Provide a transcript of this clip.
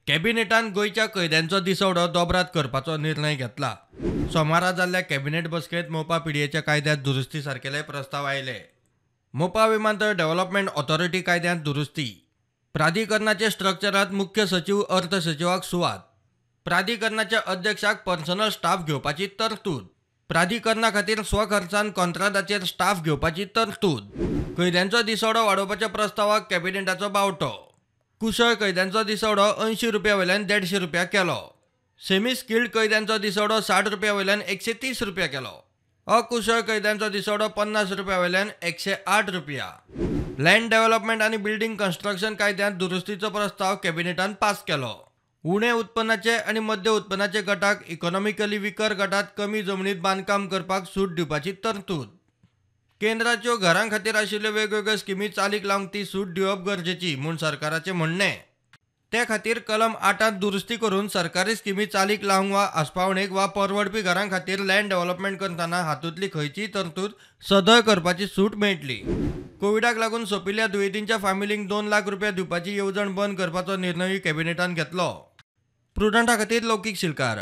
कॅबिनेटान गोंयच्या कैद्यांचो दिसवडो दोबरात करपाचो निर्णय घेतला. सोमारा जाल्ल्या कॅबिनेट बसकेंत मोपा पिडयेच्या कायद्यांत दुरुस्ती सारकेले प्रस्ताव आयले. मोपा विमानतळ डेव्हलपमेंट ऑथॉरिटी कायद्यांत दुरुस्ती, प्राधिकरणाचे स्ट्रक्चरांत मुख्य सचीव अर्थ सचिवाक सुवात, प्राधिकरणाच्या अध्यक्षाक पर्सनल स्टाफ घेवपाची तरतूद, प्राधिकरणा खातीर स्वखर्चान कॉंत्रादाचेर स्टाफ घेवपाची तरतूद. कैद्यांचो दिसवडो वाडोवपाच्या प्रस्तावाक कॅबिनेटाचो बावटो. कुशळ कैद्यांचो दिसवडो 80 रुपया वयल्यान 150 रुपया केलो. सेमी स्किल्ड कैद्यांचो दिसवडो 60 रुपया वयल्यान 130 रुपया केलो. अकुशळ कैद्यांचो दिसवडो 50 रुपया वयल्यान 108 रुपया. लँड डेव्हलपमेंट आनी बिल्डिंग कन्स्ट्रक्शन कायद्यांत दुरुस्तीचो प्रस्ताव कॅबिनेटान पास केलो. उणे उत्पन्नाचे आनी मध्य उत्पन्नाचे गटाक इकॉनॉमिकली विकर गटात कमी जमनीत बांदकाम करपाक सूट दिवपाची तरतूद. केंद्राच्यो घरां खातीर आशिल्ल्यो वेगवेगळ्यो स्किमी चालीक लावंक ती सूट दिवप गरजेची म्हूण सरकाराचें म्हणणें. ते खातीर कलम 8 दुरुस्ती करून सरकारी स्किमी चालीक लावंक वा आस्पावणेक वा परवडपी घरां खातीर लँड डेव्हलपमेंट करतना हातूंतली खंयचीय तरतूद सदळ करपाची सूट मेळटली. कोविडाक लागून सोंपिल्ल्या दुयेंतींच्या फामिलींक 2 लाख रुपया दिवपाची येवजण बंद करपाचो निर्णयूय कॅबिनेटान घेतलो. प्रुडंटा खातीर लौकीक शिलकार.